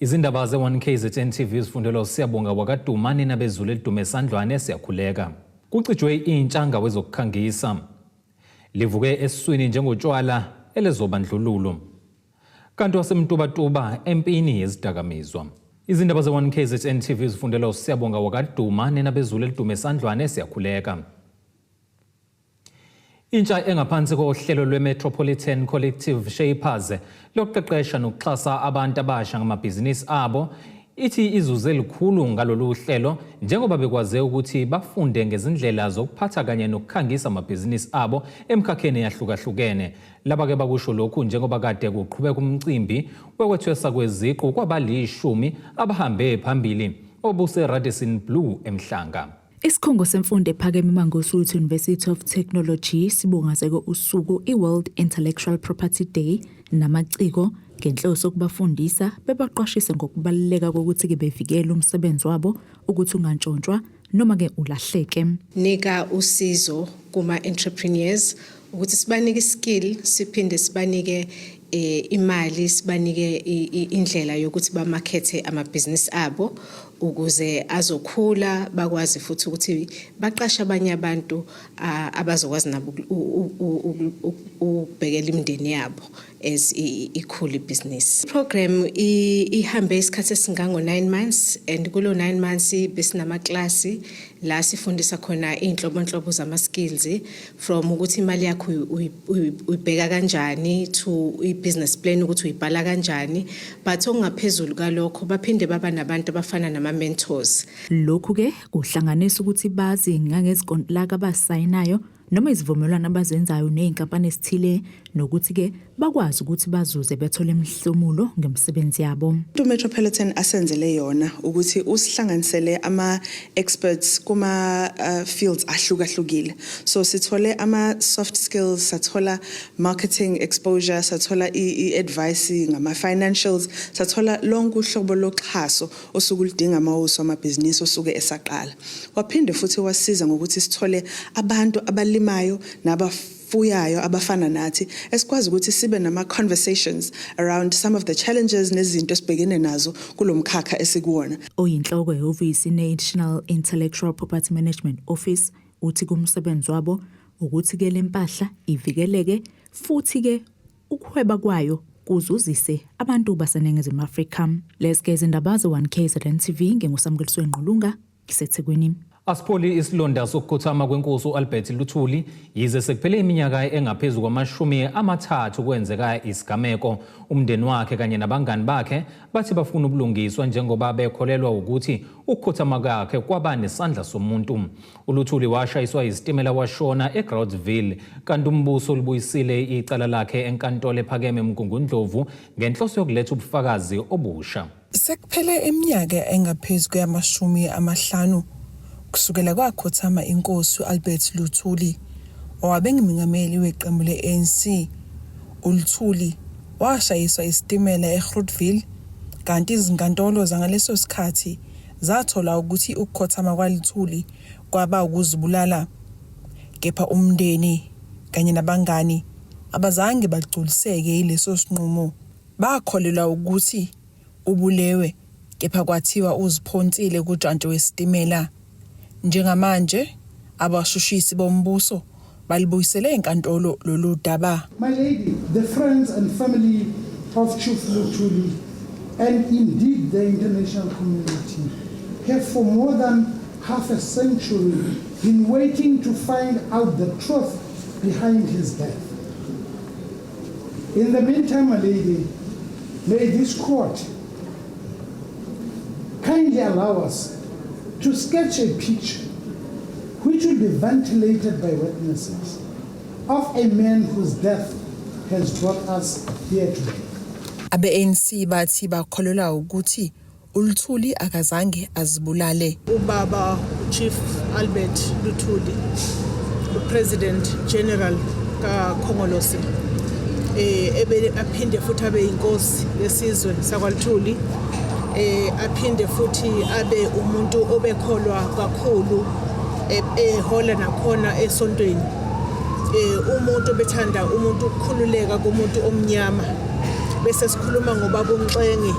Izindaba ze-1KZN TV zifundelwa uSiyabonga wakaDuma nina bezulu elidume esandlwane siyakhuleka. Kucijwe intsha ngawezokukhangisa. Livuke esiswini njengotshwala elezobandlululo. Kanti waseMtubatuba empini yezidakamizwa. Izindaba ze-1KZN TV zifundelwa uSiyabonga wakaDuma nina bezulu elidume esandlwane siyakhuleka. Intsha engaphansi kohlelo lwe-Metropolitan Collective Shapers lokuqeqesha nokuxhasa abantu abasha ngamabhizinisi abo ithi izuze lukhulu ngalolu hlelo njengoba bekwaze ukuthi bafunde ngezindlela zokuphatha kanye nokukhangisa amabhizinisi abo emkhakheni eyahlukahlukene. Laba-ke bakusho lokhu njengoba kade kuqhubeka umcimbi wokwethwesa kweziqu kwabalishumi abahambe phambili obuse-Radisson Blu eMhlanga. Isikhungo semfundo ephakeme iMangosuthu University of Technology sibungazeke usuku i-World Intellectual Property Day namaciko ngenhloso yokubafundisa bebaqwashise ngokubaluleka kokuthi-ke bevikele umsebenzi wabo ukuthi ungantshontshwa noma-ke ulahleke. Nika usizo kuma-entrepreneurs ukuthi sibanike iskill, siphinde sibanike imali, sibanike indlela yokuthi bamakhethe amabhizinisi abo ukuze azokhula, bakwazi futhi ukuthi baqashe abanye abantu abazokwazi nabo ukubhekela imindeni yabo as ikhula ibhizinisi. Program ihambe isikhathi esingango 9 months, and kulo 9 months besinamaklasi la sifundisa khona iy'nhlobonhlobo zama-skills, from ukuthi imali yakho uyibheka kanjani to i-business plan ukuthi uyibhala kanjani, but okungaphezulu kalokho baphinde baba nabantu abafana nama-mentors. Lokhu-ke kuhlanganisa ukuthi bazi ngangezikontilaka abasayinayo noma izivumelwano abazenzayo nezinkampani ezithile nokuthi-ke bakwazi ukuthi bazuze bethole imihlomulo ngemisebenzi yabo. UMetropolitan asenzele yona ukuthi usihlanganisele ama-experts kuma-fields ahlukahlukile. So sithole ama-soft skills, sathola marketing exposure, sathola i-advice ngama-financials, sathola lonke uhlobo loxhaso osuke uludinga uma usomabhizinisi osuke esaqala. Waphinde futhi wasiza ngokuthi sithole abantu abalimayo nabafuyayo abafana nathi esikwazi ukuthi sibe nama-conversations around some of the challenges nezinto esibhekene nazo kulo mkhakha esikuwona. Oyinhloko ehhovisi National Intellectual Property Management Office uthi kumsebenzi wabo ukuthi-ke le mpahla ivikeleke futhi-ke ukuhweba kwayo kuzuzise abantu baseNingizimu Afrika. Lezi-ke izindaba ze-1KZN TV, nginguSamukeliswe Ngqulunga, ngiseThekwini. Asipholi isilonda sokukhothama kwenkosi u-Albert Luthuli yize sekuphele iminyaka engaphezu kwama-30 kwenzeka isigameko. Umndeni wakhe kanye nabangani bakhe bathi bafuna ubulungiswa njengoba bekholelwa ukuthi ukukhothama kwakhe kwaba nesandla somuntu. ULuthuli washayiswa isitimela washona eGroutville, kanti umbuso ulibuyisile icala lakhe enkantolo ephakeme eMgungundlovu ngenhloso yokuletha ubufakazi obusha. Sekuphele iminyaka engaphezu kweyama-50 kusukela kwakhothama inkosi u-Albert Luthuli owabe engumengameli weqembu le-ANC. ULuthuli washayiswa isitimela eGroutville, kanti izinkantolo zangaleso sikhathi zathola ukuthi ukukhothama kwaLuthuli kwaba ukuzibulala. Kepha umndeni kanye nabangani abazange bagculiseke yileso sinqumo. Bakholelwa ukuthi ubulewe, kepha kwathiwa uziphonsile kujantshi wesitimela. Njengamanje abashushisi bombuso balibuyisele enkantolo lolu daba. My lady, the friends and family of Chief Luthuli and indeed the international community have for more than half a century been waiting to find out the truth behind his death. In the meantime, my lady, may this court kindly allow us to sketch a picture which will be ventilated by witnesses of a man whose death has brought us here today. Abe-ANC bathi bakholelwa ukuthi uLuthuli akazange azibulale. Ubaba Chief Albert Luthuli, uPresident General kaKhongolose, ebe aphinde futhi abe inkosi yesizwe sakwaLuthuli, aphinde futhi abe umuntu obekholwa kakhulu, ehola nakhona esontweni, umuntu obethanda umuntu ukukhululeka komuntu omnyama. Bese sikhuluma ngobaba uMxenge.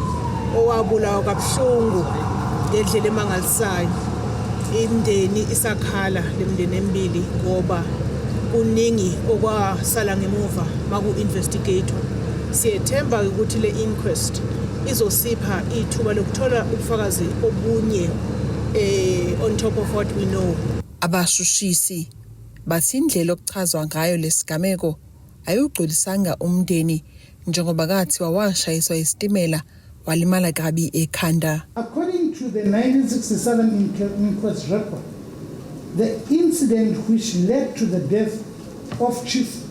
owabulawa kabuhlungu ngendlela emangalisayo. Imindeni isakhala lemindeni emibili ngoba kuningi okwasala ngemuva maku-investigator. Siyethemba ukuthi le inquest izosipha ithuba lokuthola ubufakazi obunye on top of what we know. Abashushisi bathi indlela okuchazwa ngayo lesigameko ayiwugculisanga umndeni njengoba kathiwa washayiswa isitimela walimala kabi ekhanda. According to the 1967 inquest record, the incident which led to the death of Chief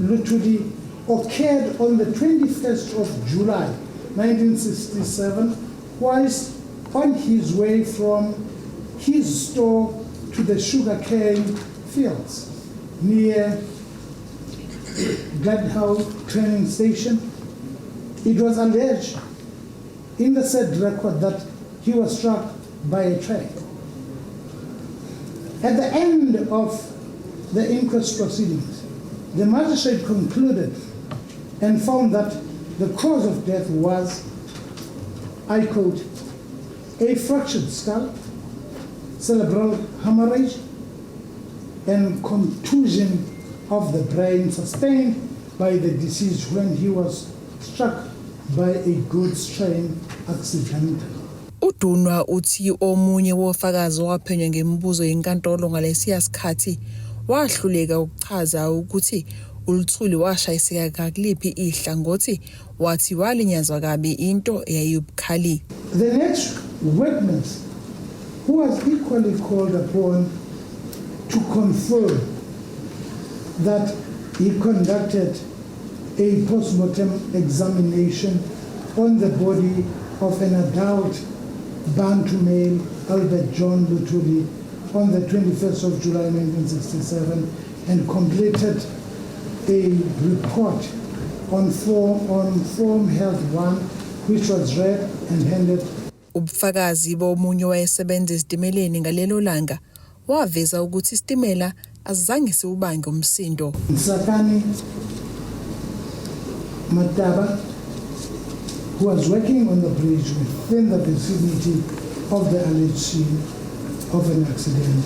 Luthuli occurred on the 21st of July 1967 whilst on his way from his store to the sugarcane fields near Gledhow training station. It was alleged in the said record that he was struck by a train. At the end of the inquest proceedings, the magistrate concluded and found that the cause of death was, I quote, a fractured skull, cerebral hemorrhage, and contusion of the brain sustained by the deceased when he was struck by a goods train accidentally. UDunwa uthi omunye wofakazi owaphenywa ngemibuzo yenkantolo ngalesiya sikhathi wahluleka ukuchaza ukuthi uLuthuli washayiseka ngakuliphi ihlangothi, wathi walinyazwa kabi into eyayibukhali. The next witness, who was equally called upon to confirm that he conducted a postmortem examination on the body of an adult Bantu male, Albert John Luthuli, on the 21st of July 1967 and completed a report on Form Health 1, which was read and handed Ubufakazi bomunye wayesebenza ezitimeleni ngalelo langa waveza ukuthi isitimela asizange siwubange umsindo. Sakani Mataba, who was working on the bridge within the vicinity of the alleged scene of an accident,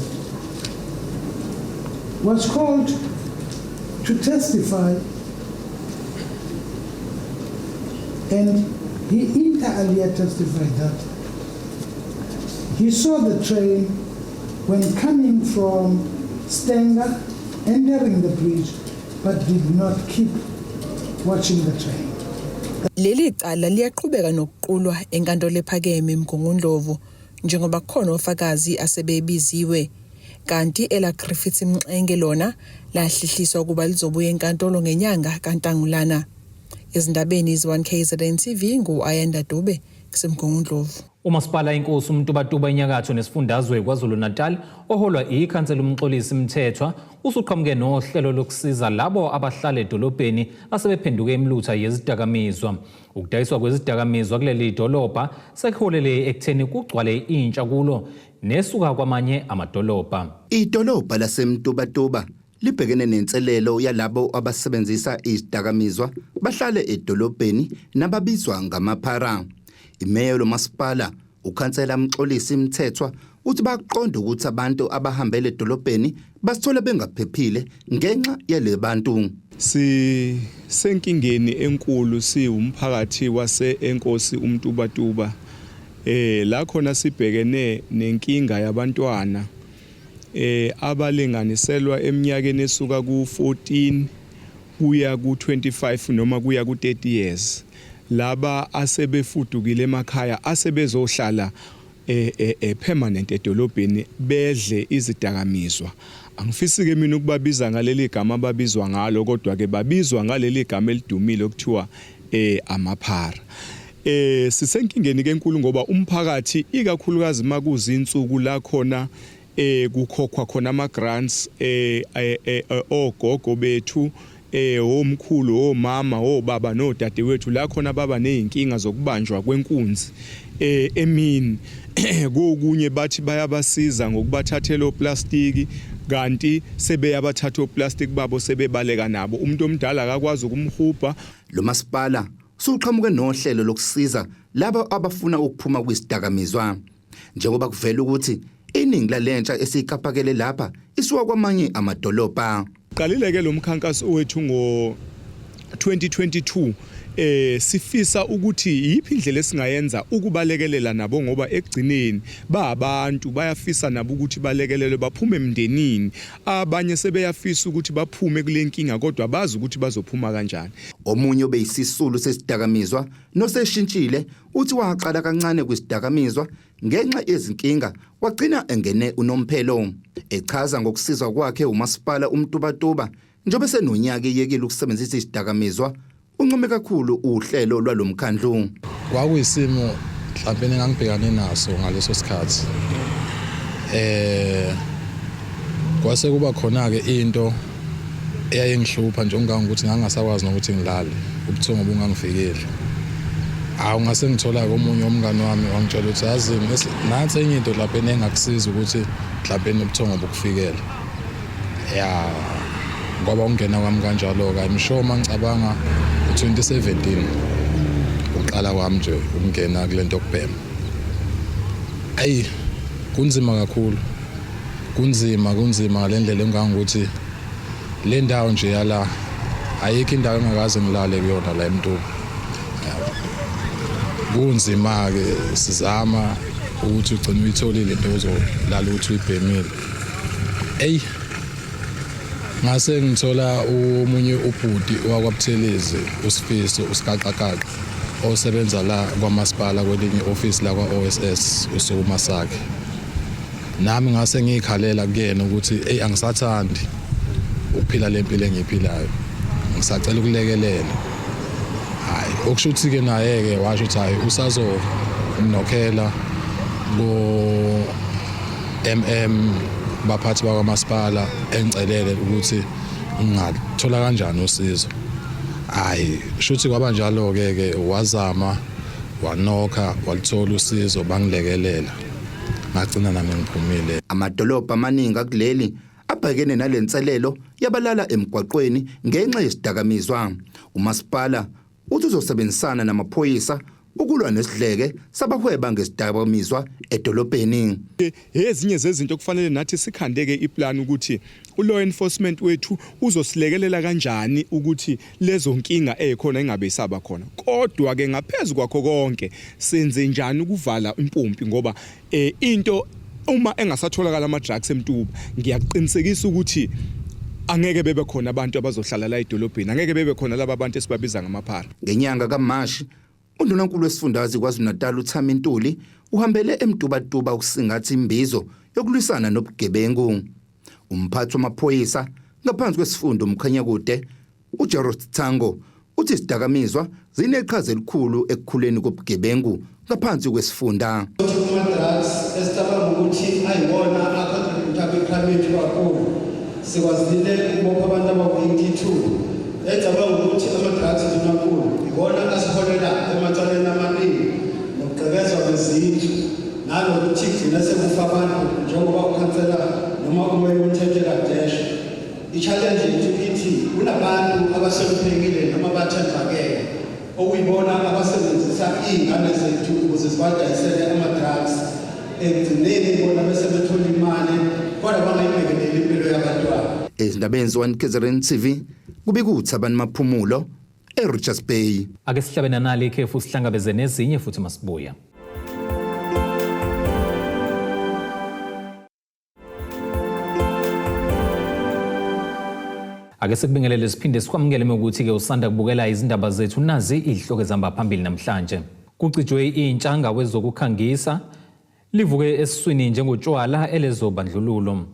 was called to testify, and he inter alia testified that he saw the train when coming from Stanger, entering the bridge, but did not keep watching the train. Leli cala liyaqhubeka nokuqulwa enkantolo ephakeme eMgungundlovu njengoba kukhona ofakazi asebebiziwe. Kanti ela Griffith Mxenge lona lahlehliswa ukuba lizobuya enkantolo ngenyanga kaNtangulana. Ezindabeni ze-1 KZN TV, ngu-Ayanda Dube kuseMgungundlovu. Umasipala inkosi uMtubatuba enyakatho nesifundazwe KwaZulu-Natal oholwa ikhansela uMxolisi Mthethwa usuqhamuke nohlelo lokusiza labo abahlala edolobheni asebephenduke imilutha yezidakamizwa. Ukudayiswa kwezidakamizwa kuleli dolobha sekuholele ekutheni kugcwale intsha kulo nesuka kwamanye amadolobha. Idolobha laseMtubatuba libhekene nenselelo yalabo abasebenzisa izidakamizwa bahlale edolobheni nababizwa ngamaphara. Imeya lomasipala ukhansela Mxolisi Mthethwa uthi baqonda ukuthi abantu abahambele edolobheni basithola bengaphephile ngenxa yale bantu. Sisenkingeni enkulu siwumphakathi wase enkosi uMtubatuba, la khona sibhekene nenkinga yabantwana abalinganiselwa eminyakeni esuka ku14 kuya ku25 noma kuya ku30 years, laba asebefudukile emakhaya asebezohlala permanent edolobheni bedle izidakamizwa. Angifisi ke mina ukubabiza ngaleli gama ababizwa ngalo, kodwa ke babizwa ngaleli gama elidumile okuthiwa amaphara. Sisenkingeni ke enkulu ngoba umphakathi, ikakhulukazi makuzinsuku la khona kukhokhwa khona ama grants ogogo bethu, omkhulu, omama, obaba nodadewethu, la khona baba nezinkinga zokubanjwa kwenkunzi emini. Kokunye bathi bayabasiza ngokubathathela oplastiki, kanti sebeyabathatha oplastic babo, sebebaleka nabo. Umuntu omdala akakwazi ukumhubha. Lo masipala suqhamuke nohlelo lokusiza labo abafuna ukuphuma kwisidakamizwa. Njengoba kuvela ukuthi iningi lalentsha esiyikapakele lapha isuka kwamanye amadolobha. Qalile ke lo mkhankaso wethu ngo 2022 sifisa ukuthi yiphi indlela esingayenza ukubalekelela nabo ngoba ekugcineni babantu bayafisa nabo ukuthi balekelelwe baphume emndenini. Abanye sebeyafisa ukuthi baphume kule nkinga kodwa bazi ukuthi bazophuma kanjani. Omunye obeyisisulu sesidakamizwa noseshintshile uthi waqala kancane kwisidakamizwa ngenxa yezinkinga wagcina engene unomphelo. Echaza ngokusizwa kwakhe umasipala uMtubatuba njengoba esenonyaka eyekile ukusebenzisa isidakamizwa, uncome kakhulu uhlelo lwalomkhandlu. Kwakuyisimo mhlawumbe engangibhekane naso ngaleso sikhathi. Kwase kuba khona ke into eyayengihlupha nje ongangokuthi ngangasakwazi nokuthi ngilale, ubuthongo bungangifikeli. Hawu, ngase ngithola-ke omunye umngani wami wangitshela ukuthi yazi nansi enye into lapha engakusiza ukuthi mhlawumbe ubuthongo bukufikele. Ya, ngoba ukungena kwami kanjalo-ke, I'm sure uma ngicabanga u-2017 uqala kwami nje ukungena kule nto yokubhema. Ayi, kunzima kakhulu, kunzima kunzima ngale ndlela engangokuthi le ndawo nje yala ayikho indawo engakaze ngilale kuyona la eMtuba. Kunzima-ke, sizama ukuthi ugcine uyitholile into ozolala ukuthi uyibhemile. Eyi, ngase ngithola omunye ubhuti wakwaButhelezi, uSifiso uSikaqaqaqa, osebenza la kwamasipala kwelinye office la kwa-OSS uSukumasakhe. Nami ngase ngiyikhalela kuyena ukuthi eyi, angisathandi ukuphila le mpilo engiyiphilayo, ngisacela ukulekelela. Hayi, okusho ukuthi-ke naye-ke washo ukuthi hhayi usazonginokhela ko MM baphathi bakwamasipala engicelele ukuthi ngingathola kanjani usizo. Hayi, shuthi kwaba njalo-ke ke wazama wanokha walithola usizo, bangilekelela, ngagcina nami ngiphumile. Amadolobha amaningi akuleli abhekene nalenselelo yabalala emgwaqweni ngenxa yesidakamizwa. Umasipala uthi uzosebenzisana namaphoyisa ukulwa nesidleke sabahweba ngesidakamizwa edolobheni. Ezinye zezinto kufanele nathi sikhandeke iplan ukuthi u-law enforcement wethu uzosilekelela kanjani ukuthi lezo nkinga ezikhona ingabe isaba khona. Kodwa ke ngaphezulu kwakho konke senze njani ukuvala impompi, ngoba into uma engasatholakala ama drugs eMtuba, ngiyakuqinisekisa ukuthi angeke bebe khona abantu abazohlala la edolobheni, angeke bebe khona laba bantu esibabiza ngamaphara. Ngenyanga kaMashi, uNdunankulu wesifundazwe KwaZulu-Natal uThami Ntuli uhambele eMtubatuba ukusingatha imbizo yokulwisana nobugebengu. Umphathi wamaphoyisa ngaphansi kwesifunda uMkhanyakude uJerod Thango uthi isidakamizwa zineqhaza elikhulu ekukhuleni kobugebengu ngaphansi kwesifunda. Kuma-drugs esicabanga ukuthi ayiwona a-contribute kwi-crime yethu kakhulu, sikwazile ukubopha abantu abawu-82. Ecabanga ukuthi ama-drugs, Ndunankulu, iwona asiholela emacaleni amaningi nokugqekezwa kwezindlu nanokuthi gcina sekufa abantu, njengoba ukhansela noma umeya umthetho kadesha. I-challenge yethu ithi kunabantu abahloniphekile noma bathembakele okuyibona abasebenzisa iy'ngane zethu ukuze zibadayisele ama-drugs, ekugcineni bona bese bethola imali kodwa bangayibhekeleli impilo yabantwana. Ezindabeni ze-1 KZN TV, kubika uThabani Maphumulo eRichards Bay. Ake sihlabe nanali ikhefu, sihlangabeze nezinye futhi masibuya. Ake sikubingelele siphinde sikwamukele ukuthi-ke usanda kubukela izindaba zethu. Nazi izihloko ezihamba phambili namhlanje. Kucijwe intsha ngawezokukhangisa, livuke esiswini njengotshwala elezobandlululo.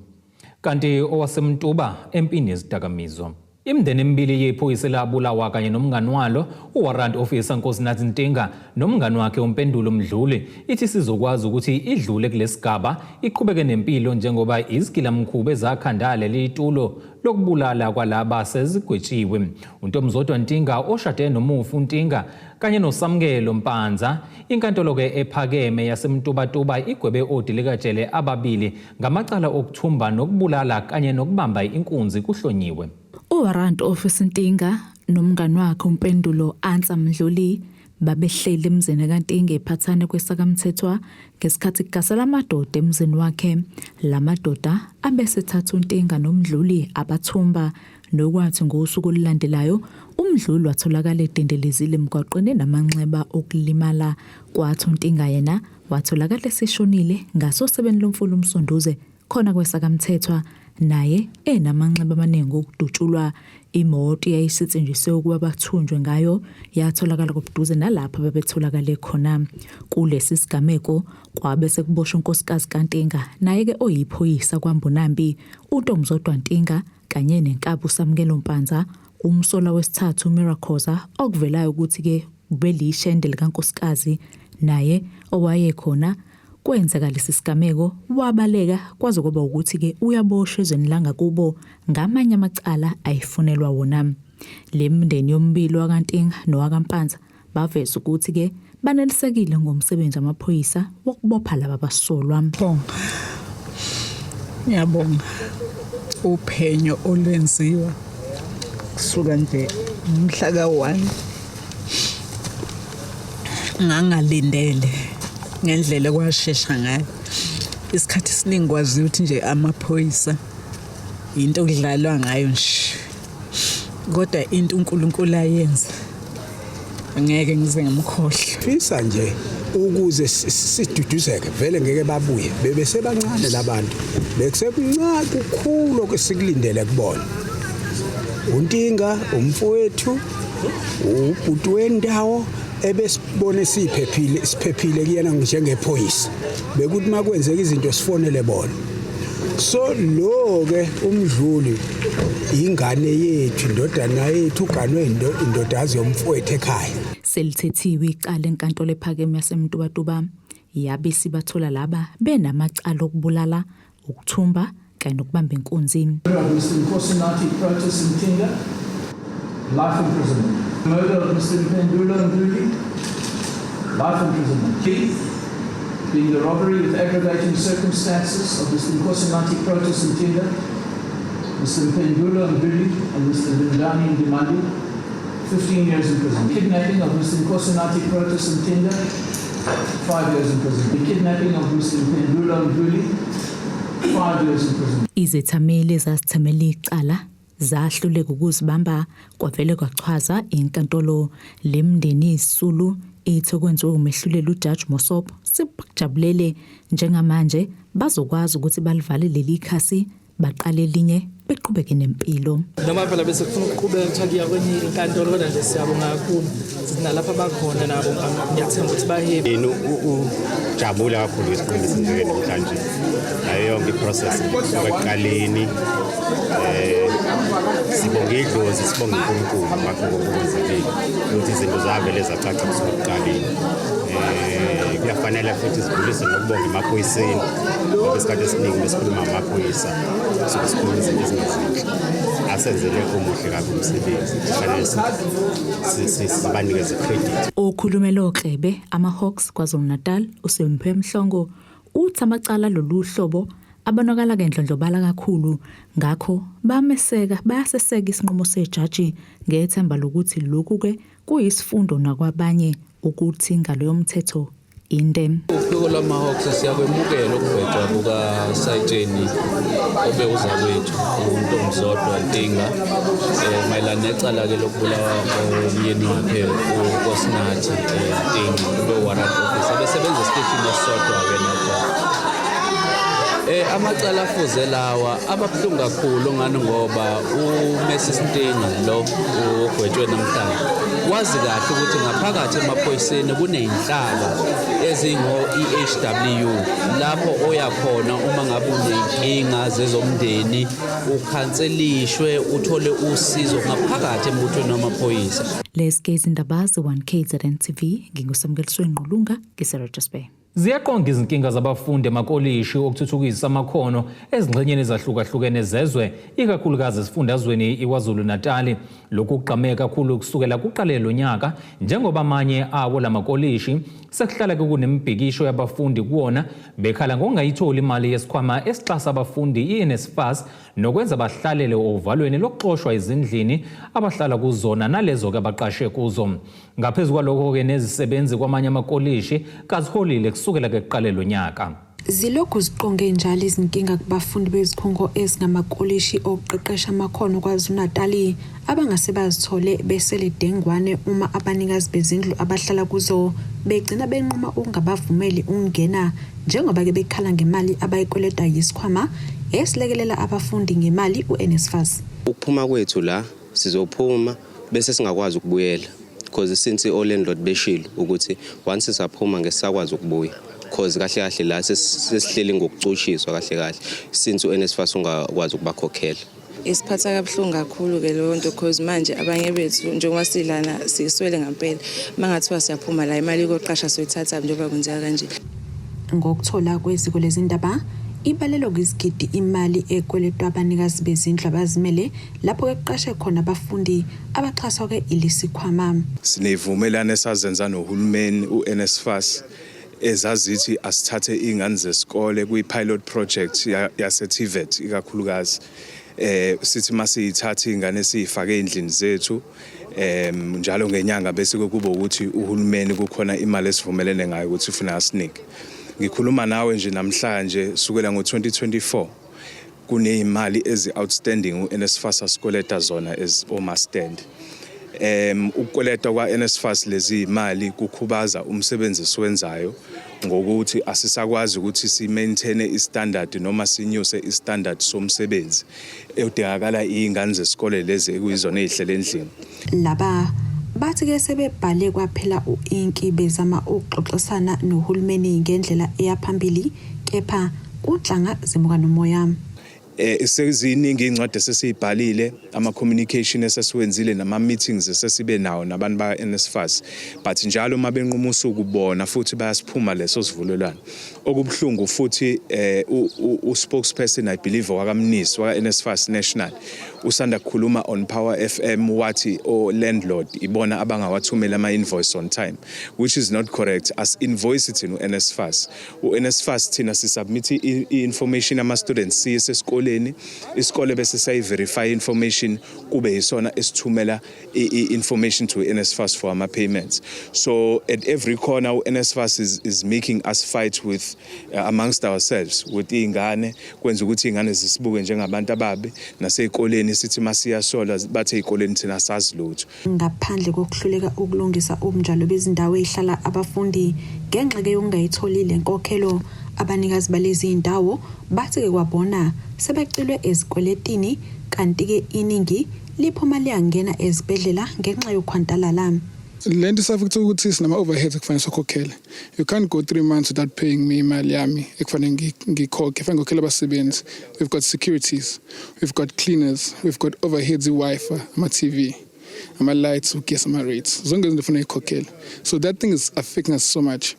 Kanti owaseMtuba empini yezidakamizwa. Imindeni emibili yephoyisa elabulawa kanye nomngani walo uWarrant Officer Nkosinathi Ntinga nomngani wakhe uMpendulo Mdluli ithi sizokwazi ukuthi idlule kulesigaba iqhubeke nempilo, njengoba izigilamkhuba ezakhanda leli tulo lokubulala kwalaba sezigwetshiwe. UNtombizodwa Ntinga oshade nomufi uNtinga kanye noSamukelo Mpanza, inkantolo-ke ephakeme yaseMtubatuba igwebe odilikajele ababili ngamacala okuthumba nokubulala kanye nokubamba inkunzi kuhlonyiwe. UWarrant Officer Ntinga nomngani wakhe uMpendulo Ansa Mdluli babehleli emzini kaNtinga ePhathane kweSakamthethwa ngesikhathi kugasela amadoda emzini wakhe. La madoda abesethatha uNtinga noMdluli abathumba nokwathi ngosuku olulandelayo uMdluli watholakala edendelezile emgwaqweni enamanxeba okulimala kwathi uNtinga yena watholakala eseshonile ngasosebeni lomfula uMsunduze khona kweSakamthethwa naye enamanxeba amaningi okudutshulwa. Imoto eyayisetshenjiswe ukuba bathunjwe ngayo yatholakala kobuduze nalapho babetholakale khona. Kulesi sigameko kwabe sekuboshwa unkosikazi kaNtinga naye-ke oyiphoyisa kwaMbonambi uNtombizodwa Ntinga kanye nenkabi uSamukelo Mpanza. Umsolwa wesithathu uMira Khoza okuvelayo ukuthi-ke ubeliyishende likankosikazi naye owayekhona kwenzeka lesi sigameko wabaleka kwaze kwaba ukuthi-ke uyaboshwa ezweni langakubo ngamanye amacala ayifunelwa wona. Le mndeni yomibili wakaNtinga nowakaMpanza baveza ukuthi-ke banelisekile ngomsebenzi wamaphoyisa wokubopha laba basolwa. Bonga. Ngiyabonga uphenyo olwenziwa kusuka nje umhla ka-1 ngangalindele ngendlela ekwashesha ngayo. Isikhathi esiningi kwaziwa ukuthi nje amaphoyisa into okudlalwa ngayo nje, kodwa into uNkulunkulu ayenza ngeke ngize ngimkhohlwe. Fisa nje ukuze siduduzeke vele ngeke babuye bebesebancane labantu bekusekuncane kukhulu okwesikulindele kubona. UNtinga umfowethu ubhuti wendawo ebesibone siphephile siphephile kuyena njengephoyisa bekuthi makwenzeka izinto sifonele bona. So lo ke uMdluli ingane yethu indodana yethu uganwe indodazi yomfowethu ekhaya. Selithethiwe icala enkantolo ephakeme yaseMtubatuba yabe isibathola laba benamacala okubulala, ukuthumba kanye nokubamba inkunzi. Mr. Nkosinathi Protus Ntinga, life imprisonment. Murder of Mr. Mpendulo Mdluli, life imprisonment. Keith, being the robbery with aggravating circumstances of Mr. Nkosinathi Protus Ntinga, Mr. Mpendulo Mdluli and Mr. Lindani Ndimande, 15 years in prison. Kidnapping of Mr. Nkosinathi Protus Ntinga, 5 years in prison. The kidnapping of Mr. Mpendulo Mdluli, 5 years in prison. Izethameli ezazithamela icala zahluleka ukuzibamba kwavele kwachwaza inkantolo. Lemndeni yezisulu ithi okwenziwe umehluleli uJudge Mosop sebakujabulele njengamanje bazokwazi ukuthi balivale leli khasi baqale elinye beqhubeke nempilo. Noma phela bese kufuna ukuqhubeka kuthiwa kuya kwenye inkantolo, kodwa nje siyabonga kakhulu sithi nalapha bakhona nabo ngiyathemba ukuthi bahappy. Yini ujabula kakhulu isinqumo esenzeke namhlanje nayo yonke iprocess ekuqaleni. Sibonga idlozi, sibonga uNkulunkulu ngakho okwenzekile ukuthi izinto zavele zacaca kusuka ekuqaleni. Kuyafanele futhi sidlulise nokubonga emaphoyiseni ngoba isikhathi esiningi besikhuluma ngamaphoyisa suke sikhuluma izinto ezingezinhle. Asenzele omuhle kabi umsebenzi, kufanele sibanikeze credit. Okhulumela oKlebe ama-Hawks KwaZulu-Natal uSimphiwe Mhlongo uthi amacala lolu hlobo abonakala kendlondlobala kakhulu ngakho bameseka bayaseseka isinqumo sejaji ngethemba lokuthi lokhu ke kuyisifundo nakwabanye ukuthi ingalo yomthetho inde. Uphiko lwama-Hawks siyakwemukela ukugwetshwa kukasayitsheni obewuzakwethu uNtombizodwa Ntinga mayelana necala-ke lokubulawa komyeni wakhe uNkosinathi Ntinga ube-warrant officer besebenza esiteshini esisodwa-ke nokho. Amacala afuze lawa ababuhlungu kakhulu ngani ngoba uMrs Ntinga lo ogwetshwe namhlanje wazi kahle ukuthi ngaphakathi emaphoyiseni kuney'nhlaka ezingo-EHW lapho oya khona uma ngabe uney'nkinga zezomndeni ukhanselishwe uthole usizo ngaphakathi embuthweni wamaphoyisa. Lezi ke izindaba ze-1 KZN TV, nginguSamukeliswe Ngqulunga, ngiseRichards Bay. Ziyaqonga izinkinga zabafundi emakolishi okuthuthukisa amakhono ezingxenyeni ezahlukahlukene zezwe, ikakhulukazi esifundazweni iKwaZulu-Natali. Lokhu kugqame kakhulu kusukela kuqale lo nyaka, njengoba amanye awo lamakolishi sekuhlala kunemibhikisho yabafundi kuwona bekhala ngokungayitholi imali yesikhwama esixhasa abafundi i-NSFAS, nokwenza bahlalele ovalweni lokuxoshwa ezindlini abahlala kuzona nalezo-ke abaqashe kuzo. Ngaphezu kwalokho-ke, nezisebenzi kwamanye amakolishi kaziholile kusukela ke kuqale lo nyaka. Zilokhu ziqonge njalo izinkinga kubafundi bezikhungo ezingamakolishi okuqeqesha amakhono KwaZulu-Natali abangase bazithole besele dengwane uma abanikazi bezindlu abahlala kuzo begcina benquma ukungabavumeli ukungena, njengoba-ke bekhala ngemali abayikweletwa yisikhwama esilekelela abafundi ngemali u-NSFAS. Ukuphuma kwethu la, sizophuma bese singakwazi ukubuyela, because since o-landlord beshilo ukuthi once saphuma ngesisakwazi ukubuya, cause kahle kahle la sesihleli ngokucushiswa kahle kahle, since u-NSFAS ungakwazi ukubakhokhela. Isiphatha kabuhlungu kakhulu-ke leyo nto, cause manje abanye bethu njengoba silana siswele ngampela. Uma ngathiwa siyaphuma la, imali yokuqasha soyithatha njengoba kwenzeka kanje? Ngokuthola kweziko lezindaba, ibalelwa kwizigidi imali ekweletwa abanikazi bezindlu abazimele lapho-ke kuqashe khona abafundi abaxhaswa-ke ilesikhwama. Sinezivumelwano esazenza nohulumeni, uNSFAS, ezazithi asithathe iy'ngane zesikole kwi-pilot project yase-TVET ikakhulukazi. Sithi masiyithatha iy'ngane siyifake ey'ndlini zethu njalo ngenyanga, bese kuba ukuthi uhulumeni kukhona imali esivumelene ngayo ukuthi ufuna asinike. Ngikhuluma nawe nje namhlanje, sukela ngo-2024 kuney'mali ezi-outstanding u-NSFAS asikweleta zona as omastand. Ukukweletwa kwa-NSFAS lezi imali kukhubaza umsebenzi esiwenzayo, ngokuthi asisakwazi ukuthi si-maintain i-standard noma sinyuse i-standard somsebenzi edingakala iy'ngane zesikole lezi ekuyizona ey'hlele endlini. Laba bathi-ke sebebhale kwaphela u-inki bezama ukuxoxisana nohulumeni ngendlela eyaphambili, kepha kunhlanga zimuka nomoya. Seziningi iy'ncwadi esesiyibhalile, ama-communication esesiwenzile, nama-meetings esesibe nawo nabantu ba-NSFAS, but njalo uma benquma usuku bona futhi bayasiphuma leso sivumelwano. Okubuhlungu futhi, u-spokesperson, I believe wakaMnisi waka-NSFAS National, usanda kukhuluma on Power FM, wathi o-landlord ibona abangawathumeli ama-invoice on time, which is not correct. Asi-invoice thina u-NSFAS. U-NSFAS thina si-submit i-information ama-students, siye sesikoleni, isikole bese siyayi-verify information, kube yisona esithumela i-information to NSFAS for ama-payments. So at every corner u-NSFAS is making us fight with amongst ourselves with iy'ngane, kwenza ukuthi iy'ngane zisibuke njengabantu ababi. Nasey'koleni sithi masiyasola, bathi ey'koleni thina sazi lutho. Ngaphandle kokuhluleka ukulungisa ubunjalo bezindawo ey'hlala abafundi ngenxa-ke yokungayitholi le nkokhelo, abanikazi balezi iy'ndawo bathi-ke kwabona sebecilwe ezikweletini, kanti-ke iningi liphuma liyangena ezibhedlela ngenxa yokhwantalala. Le nto isafika ukuthi sinama-overheads ekufanele sikhokhele. You can't go 3 months without paying me imali yami ekufanele ngikhokhe, fanele ngikhokhele abasebenzi. We've got securities, we've got cleaners, we've got overheads, i-Wi-Fi, ama-TV, ama-lights, ugesi, ama-rates, zonke izinto kufanele ikhokhele. So that thing is affecting us so much.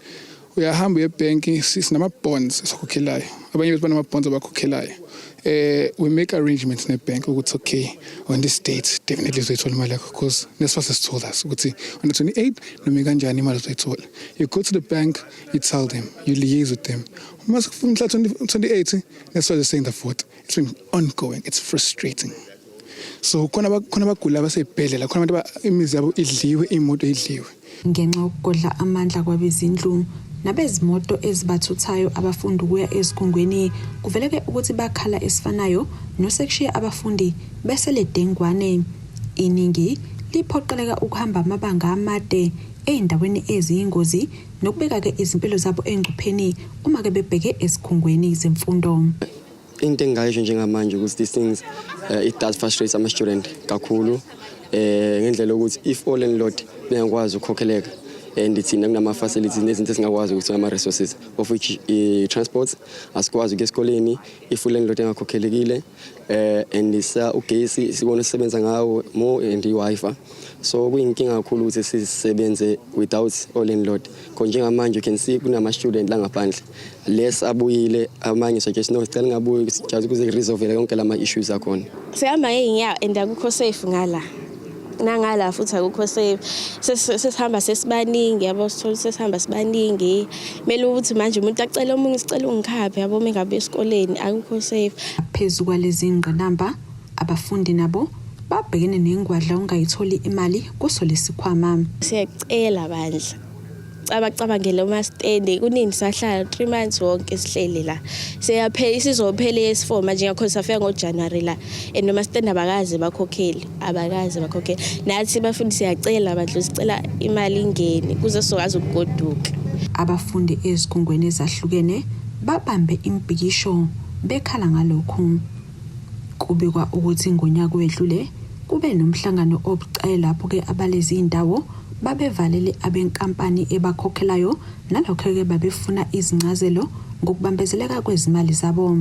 Uyahamba uye ebhenki, sinama-bonds esikhokhelayo, abanye bethu banama-bonds abakhokhelayo. We make arrangements ne-bank ukuthi okay, on this date definitely uzoyithola imali yakho, because NSFAS has told us ukuthi on the 28 noma kanjani imali uzoyithola. You go to the bank, you tell them, you liaise with them, uma sekufika mhla 28, NSFAS is saying the fourth. It's been ongoing, it's frustrating. So khona abagula abasey'bhedlela, khona abantu imizi yabo idliwe, iy'moto idliwe. Ngenxa yokugodla amandla kwabezindlu nabezimoto ezibathuthayo abafundi ukuya ezikhungweni, kuveleke ukuthi bakhala esifanayo nosekushiya abafundi besele dengwane. Iningi liphoqeleka ukuhamba amabanga amade ey'ndaweni eziyingozi, nokubeka-ke izimpilo zabo engcupheni uma-ke bebheke ezikhungweni zemfundo. Into engingayisho njengamanje ukuthi these things, it does frustrate ama-student kakhulu, ngendlela yokuthi if o-landlord bengakwazi ukukhokheleka. And thina kunama-facilities nezinto esingakwazi ukuthi ama-resources of which i-transport asikwazi ukuya esikoleni if ulandlord engakhokhelekile and sa ugesi sibona sisebenza ngawo more and i-Wi-Fi, so kuyinkinga kakhulu ukuthi sisebenze without o-landlord. Khona njengamanje you can see kunama-student la ngaphandle less abuyile, amanye suggest no, sicela ngabuyi just ukuze resolve yonke lama issues akhona. Sihamba ngey'nyawo and akukho safe ngala nangala futhi akukho safe. Sesihamba sesibaningi, yabo, sithola sesihamba sibaningi, kumele ukuthi manje umuntu acele omunye, sicela ungikhaphe, yabo, uma ngabe esikoleni akukho safe. Phezu kwalezi ngqinamba, abafundi nabo babhekene nengwadla ungayitholi imali kuso lesikhwama. Siyacela bandla, abacabangele omastende. Kunini sahlala 3 months wonke sihleli la, siyaphela, isizophela yes4 manje, ngakho safika ngoJanuary la and nomastende abakaze bakhokheli, abakaze bakhokheli. Nathi bafundi siyacela bandla, sicela imali ingene kuze sizokwazi ukugoduka. Abafundi ezikhungweni ezahlukene babambe imibhikisho bekhala ngalokhu. Kubikwa ukuthi ngonyaka wedlule kube nomhlangano obucayi lapho-ke abalezi indawo babevalele abenkampani ebakhokhelayo, nalokho-ke babefuna izincazelo ngokubambezeleka kwezimali zabo.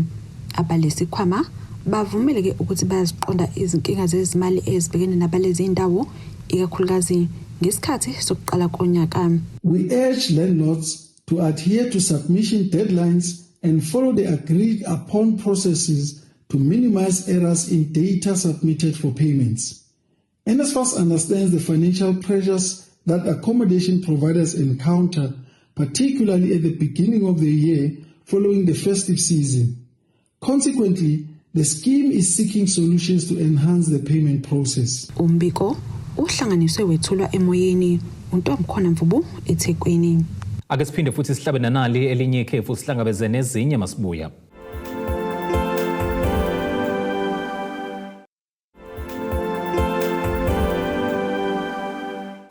Abalesikhwama bavumile-ke ukuthi bayaziqonda izinkinga zezimali ezibhekene nabalezi indawo, ikakhulukazi ngesikhathi sokuqala konyaka. We urge landlords to adhere to submission deadlines and follow the agreed upon processes to minimize errors in data submitted for payments. NSFAS understands the financial pressures that accommodation providers encounter, particularly at the beginning of the year following the festive season. Consequently, the scheme is seeking solutions to enhance the payment process. Umbiko uhlanganiswe wethulwa emoyeni uNtomkhona Mvubu eThekwini. Ake siphinde futhi sihlabe nanali elinye ikhefu, sihlangabeze nezinye masibuya.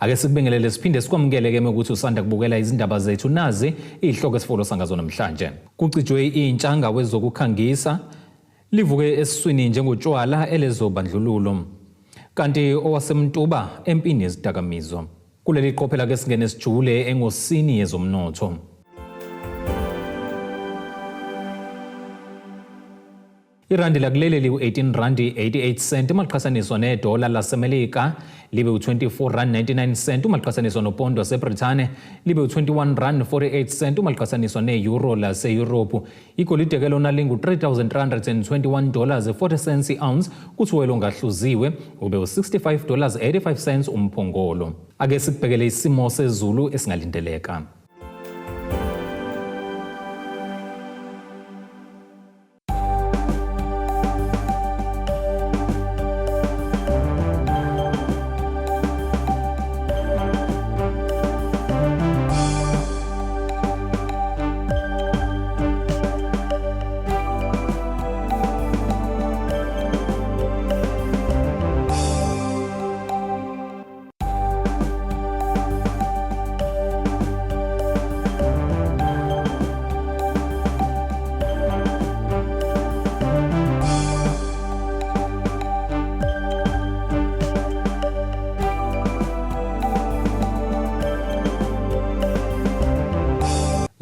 Ake sikubingelele siphinde sikwamukele ke ukuthi usanda kubukela izindaba zethu, nazi izihloko esifolo sangazo namhlanje. Kucijwe intsha ngawezokukhangisa, livuke esiswini njengotshwala elezobandlululo. Kanti owaseMtuba empini yezidakamizwa. Kuleli qophela ke singene sijule engosini yezomnotho. Irandi lakuleli liwu-18 randi 88 cent uma liqhathaniswa nedola laseMelika, libe u-24 rand 99 cent uma liqhathaniswa nopondo waseBrithani, libe u-21 rand 48 cent uma liqhathaniswa ne-euro laseYurophu. Igolide ke lona lingu-3321 dollars 40 cents i-ounce, kuthi welo ongahluziwe ube u-65 dollars 85 cents umphongolo. Ake sikubhekele isimo sezulu esingalindeleka.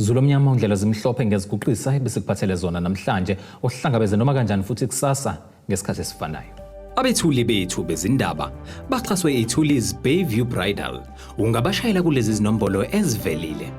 Zulu omnyama undlela zimhlophe ngeziguqisa ebesikuphathele zona namhlanje, ohlangabeze noma kanjani futhi kusasa ngesikhathi esifanayo. Abethuli bethu bezindaba baxhaswe iThulis Bayview Bridal. Ungabashayela kulezi zinombolo ezivelile.